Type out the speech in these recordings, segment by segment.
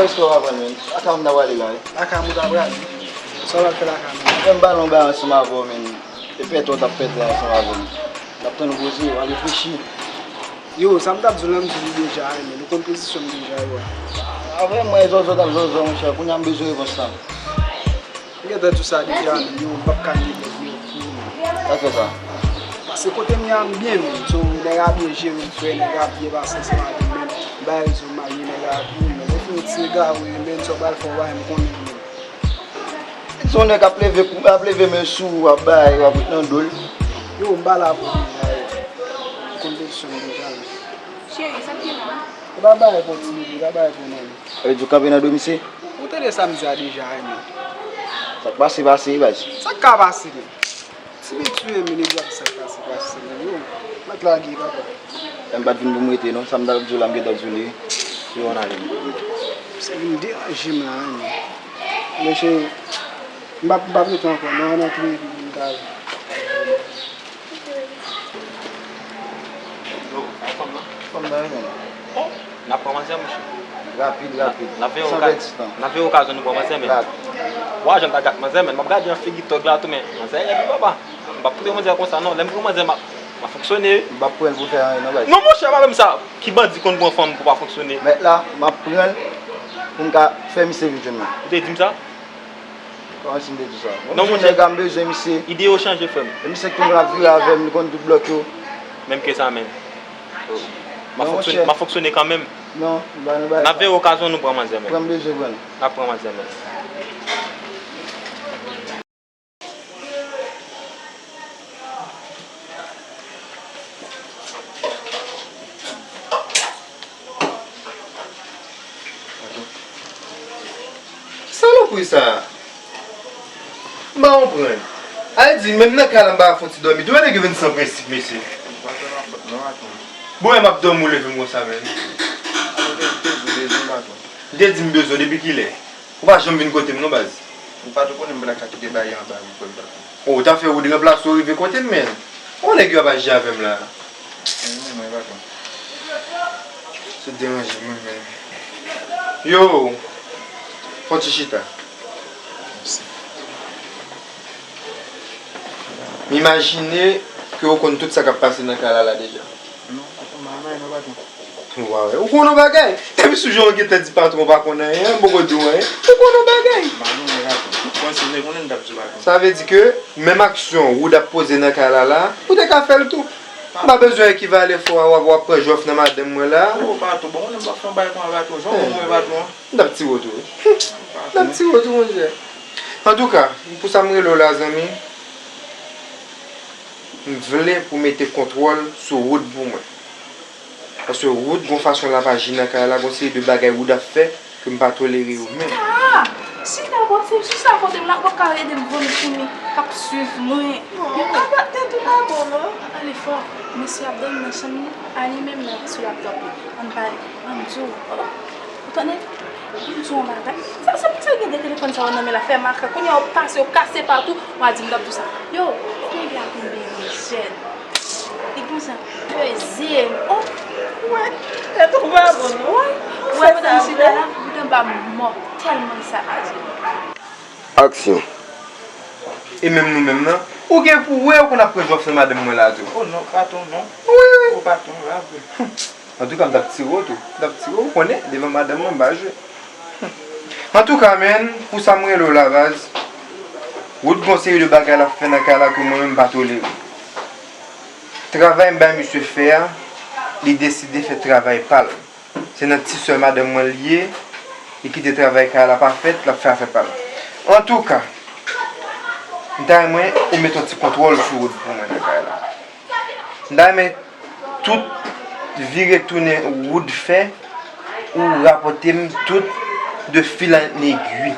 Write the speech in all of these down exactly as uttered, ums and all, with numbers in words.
Èske w aprann, men? Lakay m ta prale la, wi. Lakay m ou ta prale? Sa w ap fè lakay mwen? Fè m pale yon bagay ansanm avè w, men. E pètè w t ap pètè ansanm avè m. N ap tann ou poze, w al reflechi. Yo, sa m t ap di w lan, m di w li deja, men. Ou konn pozisyon m deja, yo. Avè mwen, zòzò t ap zòzò, monchè. Kounye a m bezwen repons lan. M gentan di w sa deja, men yo, m p ap ka nye nèg yo pou ou, men. Sa k fè sa? Paske kote m ye a, m byen, men. So, nèg a byen jere m, frè, nèg a byen pase ansanm avè m, men. M bay rezon, m al gen nèg a pou ou, men. Definitif, nèg a, wi, men, sa w pral fè, w pa menm konnen, men. Se yon nèg k ap leve, k ap leve men sou ou, w ap bay, w ap ret nan do l. Yo, m pa la pou ou, men, yo. Ou konn pozisyon m deja, men. Cheri, sa k gen la? Ou pa bay pou ti bebe, ou pa bay pou mwen. Sa vle di w kanpe nan do misye? Ou tande sa m di a deja, wi, men. Sa k pase, pase, baz. Sa k ka pase, men? Ti bebe, men, nèg yo ap di sa k pase, pase, men, yo. Mèt lage, papa. M pa t vin pou m rete, non. Sa m t ap di w la, m gentan di w li. Yo, ann ale, men. Se vin deranje m la, wi, men. Men, cheri, m p ap, m p ap rete ankò, non, ann antre epi m ka ale. Yo, fanm nan? Fanm nan, wi, men. Oh, n ap pran manzè, monchè. Rapid, rapid. N ap veye San oka-, pèdi tan. N ap veye okazyon nou pran manzè, men. Rapid. Wa, jan m ta gad manzè, men. M ap gade yon figi tòg la tou, men. Manzè, epi papa. M p ap kite manzè konsa, non. Lè m pran manzè, m ap, m ap fonksyone. M p ap pran l pou fè anyen, non, baz. Non, monchè, pa menm sa. Ki bandi konn pran fanm pou pa fonksyone? Mèt la, m ap pran l pou m ka fè misye vin jwenn mwen. Ou te di m sa? Kòman si m te di sa? Non, monchè. Nèg la, m bezwen misye. Ide yo chanje, frè m. E misye ki konn ap vire avè m, li konn tout blòk yo. Menm ke sa menm. M ap fonksyone, m ap fonksyone kanmenm. Non, m pa nan bagay sa. N ap veye okazyon nou pran manzè, men. Pran m bezwen pran l. N ap pran manzè, men. Ki salopri sa a? M pa konprann. A di, menm nan kay la, m pa ka fè yon ti dòmi tou. Wè nèg yo vin san prensip, mesye. Bon, e m ap dòmi, ou leve m konsa menm. M te di m bezwen w depi kilè? Ou pa janm vin kote m non, baz. Ou pa tou konnen m pa ka kite bagay anba pou pran patwon. Oh, ou ta fè Wood ranplase w rive kote m, men. Ou nèg yo ap aji avè m la. Mwen, mwen, patwon. Se deranje mwen, men. Yo, fè yon ti chita. M imajine ke ou konn tout sa k ap pase nan kay la, la deja. Non, patwon, m pa konn anyen non, patwon. Waw, ou konn yon bagay? Depi sou jan w gentan di patwon pa konn anyen, m poko di w anyen. Ou konn yon bagay? M pa konn anyen, patwon. Bon, si m te konnen, m t ap di w, patwon. Sa vle di ke menm aksyon Wood ap poze nan kay la la, ou te ka fè l tou. M pa bezwen ekivale fò a w ap, w ap pran jwèf nan madanm mwen la. Oh, patwon, bon, konnen m p ap fè yon bagay konsa, patwon. Jan w konn mwen, patwon. M t ap tire w tou, wi. M t ap tire w tou, monchè. Antouka, pou sa m rele w la, zanmi, m vle pou w mete kontwòl sou Wood pou mwen. Paske Wood gon fason l ap aji nan kay la, gon seri de bagay Wood ap fè ke m pa tolere yo menm. Chita! Chita, bon, se chita kote m la, w ap ka ede m vòlè foumi k ap swiv mwen. Non, pa bat tèt ou pa bon, non. Pa pale fò. Mesye ap dòmi nan chanm li, a li menm nan sou laptòp li. Ann pale, ann di w. Ou tande? Pou m di w yon bagay. Sa, sa, sa gen de telefòn sa yo nan men la fè makak. Kounye a, yo pase, yo kase patou. W a di m t ap di w sa. Yo, kounye a konn byen jèn. Li konsa peze m. Oh, wè. Tèt ou pa bon, non. Wè, wè, madanm chita la, bouda m pa mò. Tèlman sa aji. Aksyon. E menm nou menm nan, ou gen pou wè, ou konn ap pran jwèf nan madanm mwen la tou. Oh non, patwon, non. Wi, wi. Oh, patwon, la vre. Antouka, m t ap tire w tou. M t ap tire w, ou konnen, devan madanm mwen, m pa jwe. Antouka, menn, pou sa m rele w la, baz, Wood gon seri de bagay l ap fè nan kay la ke mwen menm m pa tolere. Travay m bay misye fè a, li deside fè travay pa l. Se nan ti sè madanm mwen l ye, li kite travay kay la pa fèt, l ap fè afè pa l. Antouka, m ta renmen ou mete yon ti kontwòl sou Wood pou mwen nan kay la. M ta renmen tout vire tounen Wood fè, ou rapòte m tout de fil an egwi.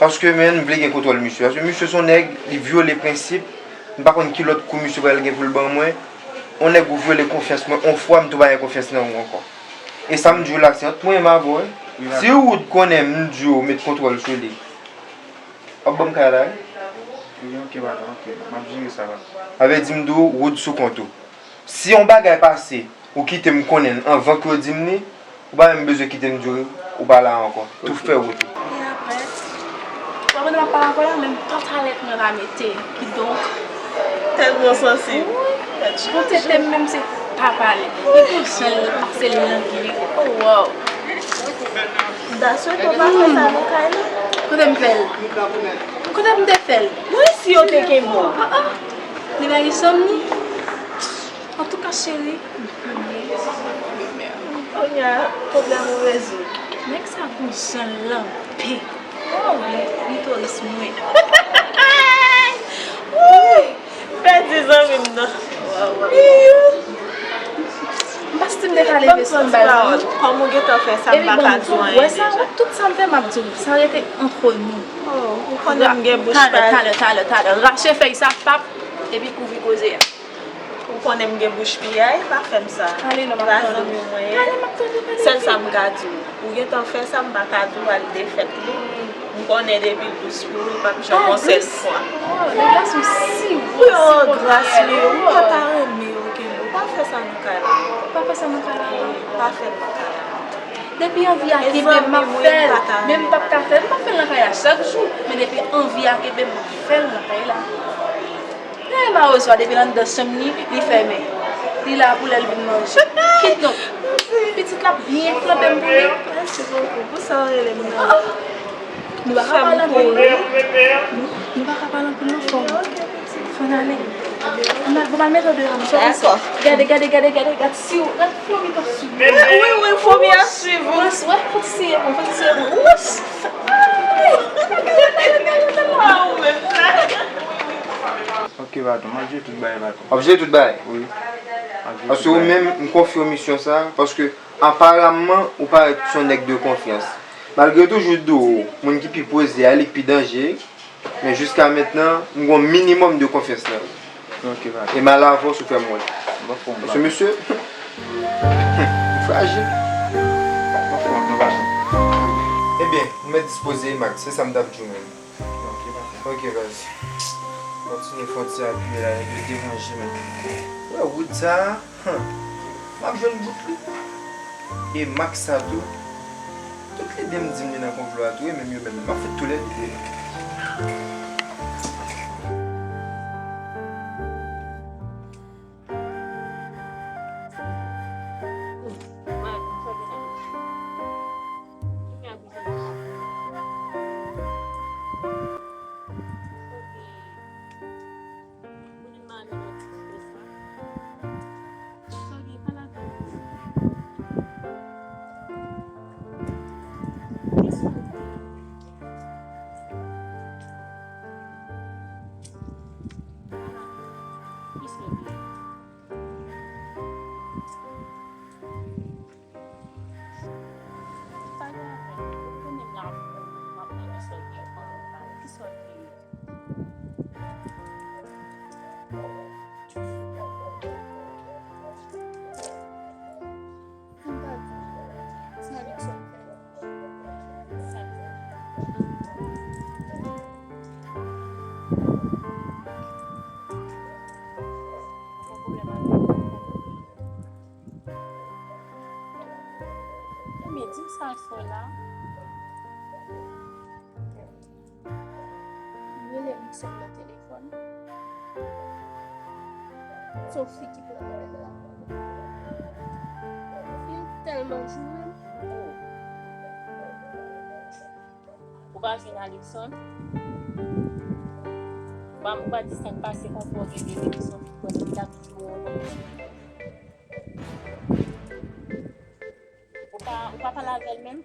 Paske, men, m vle gen kontwòl misye. Paske misye se yon nèg, li vyole prensip. M pa konn ki lòt kou misye pral gen pou l ban mwen. Yon nèg ou vyole konfyans mwen, yon fwa m tou pa gen konfyans nan ou ankò. E sa m di w la, se ant mwen menm avè w, wi. Si Wood konnen m di w met kontwòl sou li, w ap ban m kay la, wi? Wi, ok, patwon, ok. M ap jere sa, patwon. Sa vle di m di w, Wood sou kont ou. Si yon bagay pase, ou kite m konnen l anvan ke w di m li, Ou pa menm bezwen kite m di w ou pa la ankò. Tou fè wout ou. E apre, w ap wè m ap pale ankò la, menm pantalèt mwen pa mete. Kidonk, tèlman sansib. Wi, bon tete m menm se pa pale. Li gon jan l pase l nan vye. Oh, wow. M ta swete w pa fè sa nan kay la. Kote m fè l? Kote m te fè l? Wi, si yo te kenbe w. Ah, ah. Li pa gen chanm ni? Antouka, cheri. Kounye a, pwoblèm ou rezoud. Nèg sa gon jan l lanpe. Oh, klitoris mwen. Wouy! Pèdi zanmi m nan. M pa santi m te ka leve sou m bay ou. Kòm ou gentan fè sa, m pa ka di w anyen deja. Wè sa, tout sa m fè, m ap di w. Sa rete antre nou. Oh, ou konnen m gen bouch pa. Talè, talè, talè, talè. Rache fèy sa, pap, epi kouvri koze a. Ou konnen m gen bouch piyay, pa fè m sa. Pale non, m ap tande w. Pale, m ap tande w, pale. Sèl sa m ka di w. Ou gentan fè sa, m pa ka di w al defèt li. M konnen depi l dous pou ou, li p ap janm yon sèl fwa. Oh, nèg la sou siwo, siwo gras li, ou pa ta renmen yo kenbe. Ou pa fè sa nan kay la. Ou pa fè sa nan kay la, non? Pa fè l nan kay la. Depi anvi a kenbe m, m ap fè l. Men m p ap ka fè l, m ap fè l nan kay la chak jou. Men depi anvi a kenbe m, m ap fè l nan kay la. Lè Mawozo a depi l anndan chanm li, li fèmen. Li la pou lè l vin manje. Kidonk, pitit la byen flanbe m pou li. Mèsi bokou pou sa w rele m nan. Nou pa ka pale anpil. Nou pa ka pale anpil non, fò. Fò n ale. Ann al, bon, al mete w deyò, m sot. Dakò. Gade, gade, gade, gade, gade, si w, gade fomi k ap swiv. Wi, wi, fomi ap swiv ou. Wè, wè, fò ti siye bon, fò ti siye bon. Wouch! Gade, gade, gade, gade, gade, gade. Ok, patwon, m ap jere tout bagay, patwon. W ap jere tout bagay? Wi. M ap jere tout bagay. Paske ou menm, m konfye w misyon sa, paske aparamman, ou parèt se yon nèg de konfyans. Malgre toujou di w, moun ki pi poze a, li k pi danje, men jiska mentnan, m gen yon minimòm de konfyans nan ou. Ok, patwon. E m al avè w si w fè m wont. M p ap fè w yon bagay. Paske mesye, ou frajil. M p ap fè w yon bagay. Ebyen, ou mèt dispoze, Max, se sa m t ap di w menm. Ok, patwon. Ok, baz. Kontinye fè yon ti apiye la, nèg yo deranje, men. Wè, wood sa a, hmm, m ap jwenn bout li. E Max sa tou, tout lide m di m li nan konplo a tou, e menm yo menm, m ap fè toulède. Pale avè m, ou konnen m la avè w, m ap tande sa w gen pou m pale. Kisa w te ye? M pa di w. Sa Luckson fè. Sa Luckson fè. Gon pwoblèm avè w. Ebyen, di m sa l fè w la. M rele Luckson nan telefòn. Se yon fi ki pran apèl la. Fi tèlman joure m. Ou pa jwenn a Luckson? Ou pa, ou pa di sa k pase konpò gen de Luckson ki konnen ki t ap joure w. Ou pa, ou pa pale avè l menm?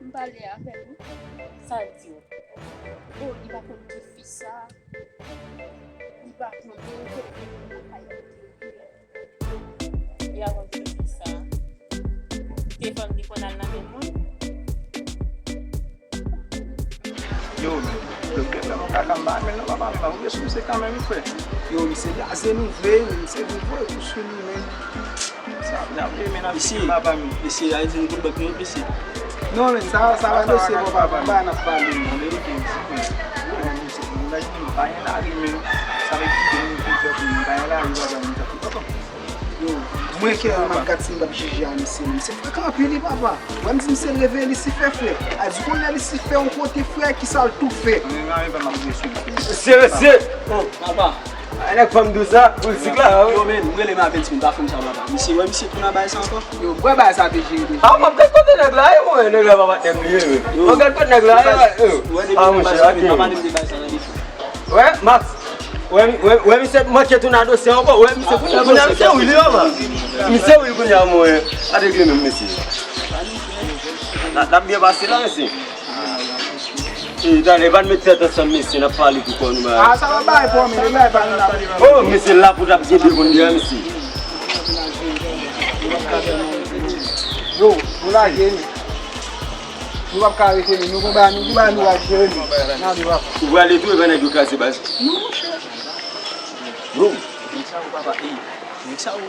M pale avè l wi. Sa l di w? Oh, li pa konn ki fi sa. Li pa konnen kote l lakay li te ye. Li pa konn ki fi sa. Telefòn li konn al nan men moun. Yo, men, doktè fè m kaka m pa renmen l non, papa, men m ap rive sou misye kanmenm, wi, frè. Yo, misye gaze nou vre, men misye vin voye kou sou nou, men. Sa ap nan vre, men, nan figi papa, men. Mesye, mesye, a di nou tout bank nou, mesye. Non, men, sa, sa pa dosye bon papa, papa, n ap pale, non, verite, mesye, men. Yo, men, misye, imajine m pa gen lari, men. Sa vle di, men, m fè pou m pa gen lari, papa, men, sa fè papa. Yo, Mwen kè m ap gad si m p ap jije a misye menm. Se frekan anpil wi papa. Wè m di misye leve Lisifè frè. A di konn lè Lisifè yon kote frè kisa l tou fè. Mesye, mesye. Oh, papa. Ay nèg fanm dous la, politik la wi. Yo men, m rele Mabens men pa fanm sa papa. Misye, wè misye tou nan bagay sa ankò. Yo, bwè bagay sa te jere deja. A, m ap gad kote nèg la ye mwen, nèg la pa patnè m li ye. M ap gad kote nèg la ye. A monchè, ok. Wè, Max. Wè, wè, wè, misye manke tou nan dosye ankò. Wè, misye kounye a, kounye a, misye wi li papa. Misye wi kounye a, mwen. Gade li menm, mesye. N ap byen pase la, mesye. E, talè, pa n met tèt ansanm, mesye, n ap pale pou kò nou, ba. A, sa pa bay pwomi, li bay pa nou la. Oh, mesye, la pou t ap gen de moun deyò, mesye. Yo, nou lage, nou. Nou p ap ka rete, nou. Nou gon bagay, nou gon bagay, nou pral jere, nou. N ale, papa. Ou prale tou, epi nèg yo kraze baz. Non, monchè. Bro. Nèg sa yo, papa, ey. Nèg sa yo,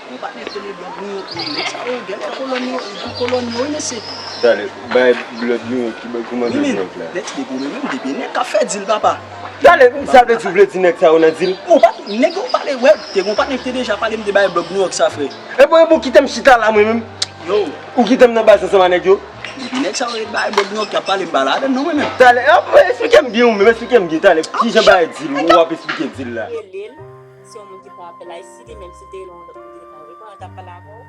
yon patnè tele blòd Nouyòk, men nèg sa yo, gen lè kolòn yo, gen kolòn yo, wi, mesye. Talè, bay blòd Nouyòk, ki bay kòmande Nouyòk la. Wi, men, nèg de gwo, men menm de byen, nèg k ap fè dil, papa. Talè, sa vle di ou vle di nèg sa yo nan dil? Ou pa, nèg yo pale, wè, te gon patnè ki te deja pale m de bay blòd Nouyòk sa, frè. E bon, e bon, kite m chita la, mwen menm. Yo. Ou kite m nan baz ansanm a nèg yo? Depi nèg sa yo ret bay blòd Nouyòk, y ap pale m pa ladann non, mwen menm. Talè, ap, esplike m byen ou menm, esplike m byen, talè. Kijan bagay dil, ou ap esplike dil la? Rele l, se yon moun ki pran apèl la, e si li menm si te rele yon lòt moun, li te ka reponn, li t ap pale avè w.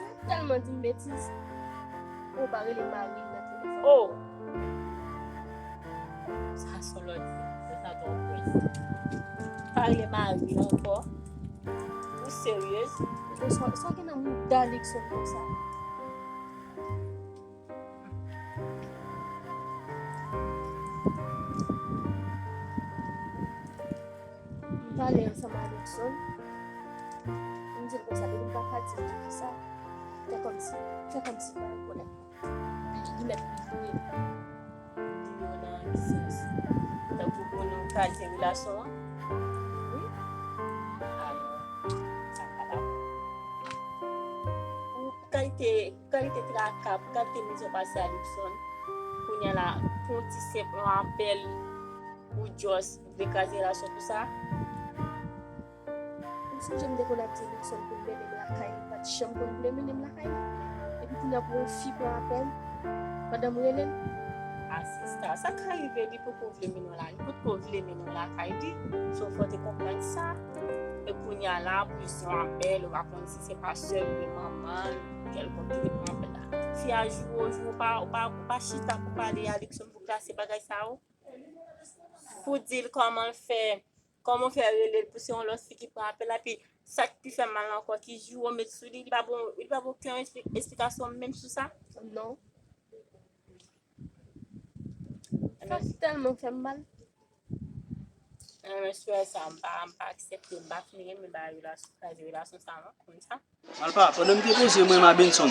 Yo tèlman di m betiz. Ou pa rele mari m nan telefòn. Oh! Sa se yon lòt vi. Sa sa twò pwen. Pa rele mari m ankò. Ou seryez? Ou sa, sa gen nan mouda Luckson konsa? M pale ansanm a Luckson. M di l konsa, depi m pa ka di l poukisa, fè kòmsi, fè kòmsi pa yon pwoblèm. Li, li mèt bliye. Bliye w nan ki sans? Tankou pou nou kraze relasyon an? Wi. A non, sa pa la. Pou kalite, kalite traka, pou kalite mizè w pase a Luckson, kounye a la, pou yon ti senp yon apèl, ou just vle kraze relasyon pou sa? Ou sonje m te konn ap di Luckson pou l mennen m lakay li, li pa t janm konn vle mennen m lakay li. Epi kounye a pou yon fi pran apèl pandan m rele l. A sista, sa ka rive li poko vle mennen w la, li potko vle mennen w lakay li. So fò w te konprann sa. E kounye a la, pou se yon apèl, ou pa konn si se pa sè l oubyen manman l, kèlkonk ki te pran apèl la. Fi a joure w, joure w, ou pa, ou pa, ou pa chita pou pale a Luckson pou klase bagay sa yo. Pou di l kòman l fè, kòman w fè rele l pou se yon lòt fi ki pran apèl la, epi sa k pi fè m mal ankò, ki jou w met sou li, li pa ba w, li pa ba w okenn espli-, esplikasyon menm sou sa? Non. Sa tèlman fè m mal. Anben, sou sa, m pa, m pa aksepte, m pa fin renmen bagay relasyon, kraze relasyon sa non, konn sa. Alfa, pandan m te poze mwen, Mabenson,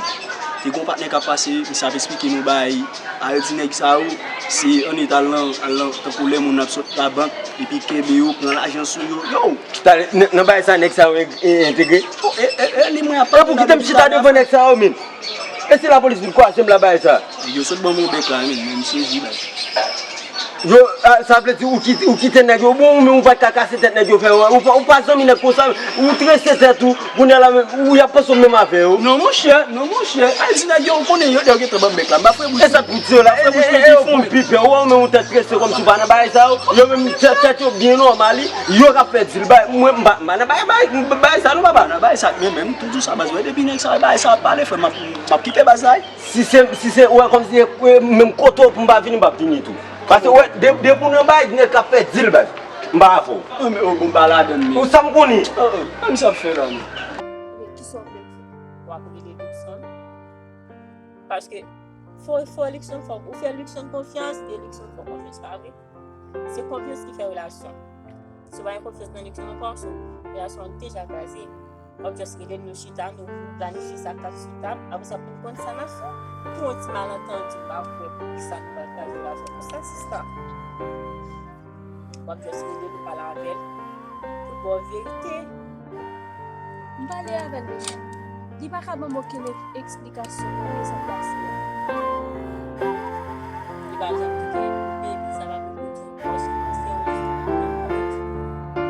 te gon patnè k ap pase, misye ap esplike nou bagay. A yo di nèg sa yo, se annik al nan, al nan, tankou lè moun ap sot labank, epi kenbe yo, pran lajan sou yo. Yo! Talè, nan, nan bagay sa, nèg sa yo en-, e-, entegre? Oh, e, e, e, li mwen ap pale. Epi w kite m chita devan nèg sa yo, men. E se lapolis vin kwaze m la bagay sa. Nèg yo sot ban m yon bèk la, men, men m sezi, baz. Yo, a, sa vle di ou kite, ou kite nèg yo, bon, ou menm ou pa t ka kase tèt nèg yo, fè, ou pa, ou pa zanmi nèg konsa, ou trese tèt ou, kounye a la, ou, y ap panse w menm avè yo. Non, monchè, non, monchè, al di nèg yo, ou konnen yo, yo gentan ban m bèk la, m pa fè bouch. E sa k pou di yo la, e, e, e, e, yo pou pipè, ou wè ou menm ou tèt trese kòmsi ou pa nan bagay sa yo, yo menm tèt, tèt yo byen nòmal, yo k ap fè dil, bay, mwen, m pa, m pa nan bagay, bagay, bagay sa non, papa. Nan bagay sa, men, men, m toujou sa, baz, wè, depi nèg sa, bagay sa ap pale, frè, m ap, m ap kite baz la, wi. Si se, si se, ou wè kòmsi, e, menm kote w pou m pa vini, m p ap vini tou. Paske, wè, de, depi w nan bay, nèg k ap fè dil, baz. M pa avè w. An, men, o, bon, m pa ladann, men. Ou sa m konnen. An, an, an, m sa ap fè la, men. Men, kisa w vle di? W ap rele Luckson. Paske, fò, fò Luckson, fò, ou fè Luckson konfyans, e Luckson fè w konfyans, pa vre? Se konfyans ki fè relasyon. Si w pa gen konfyans nan Luckson ankò, so, relasyon an deja kraze. W ap just rele n, nou chita, nou planifye sa k ap sou tab. Apre sa, pou n konn sa n ap fè, pou yon ti malantandi, m pa kwè poukisa nou pral kraze relasyon konsa, sista. W ap just rele l, ou pale avè l, pou l ba w verite. M pale avè l deja. Li pa ka ban m okenn ek-, eksplikasyon nan sa k pase a. Li pa janm kite m, epi sa pa pou kote m, paske se yon moun ki pa avè m.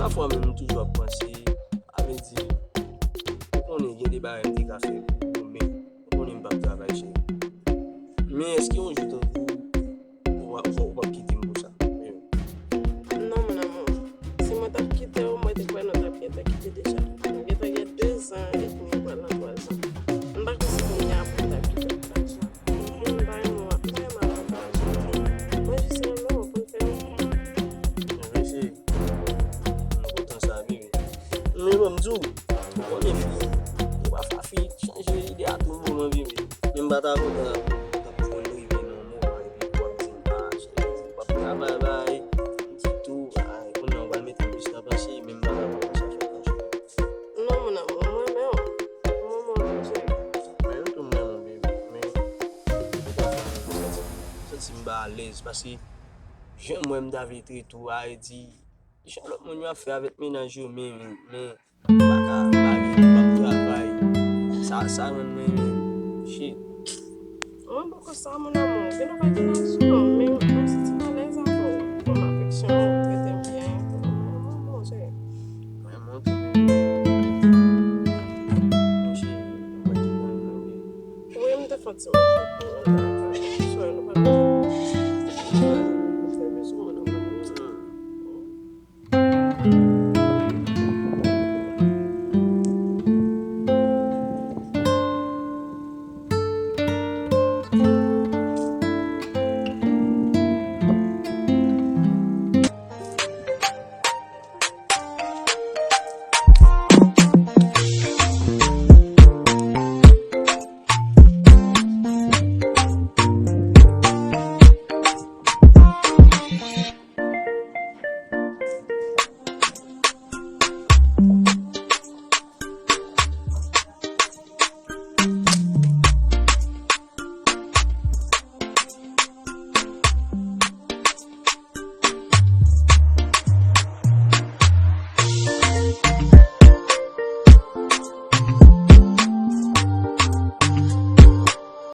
Pafwa menm, m toujou ap panse, sa vle di, ou konnen gen de bagay m te ka fè pou ou, men ou konnen m p ap travay, cheri. Men èske yon jou tankou ou, ou, ou, ou p ap kite m pou sa? Non, mon amour. Si mwen t ap kite w, mwen te kwè nou t ap gentan kite deja. Nou gentan gen de zan edmi, pral nan twa zan. M pa kwè se kounye a pou m t ap kite w pou lajan. Mwen pa renmen w, m pa renmen w avè w, cheri. Mwen jis renmen w pou n fè yon. Mwen vle, cheri. Mwen kontan sa, bebe. Men bon, m di w, ou konnen fi, e pafwa fi chanje ide a tou moman, bebe. Men m pa ta kontan tankou pou n rive nan yon moman epi w ap di m, ah, cheri, w ap travay, bay, m di tou, ah, kounye a w pral mete m plis nan panse, men m pa ta kontan sa fèt non, cheri. Non, mon amour, mwen renmen w. Mwen renmen w, cheri. Men yo tou m renmen w, bebe. Men, m santi, m santi m pa alèz, paske jan m wè m ta vle trete w a, e di, jan lòt moun yo ap fè avèk mennaj yo, men, men, men, m pa ka, m pa gen, m p ap travay. Sa, sa rann mwen, men, shit. Mwen poko sa, mon amour. Gen nou pa gen laj, non.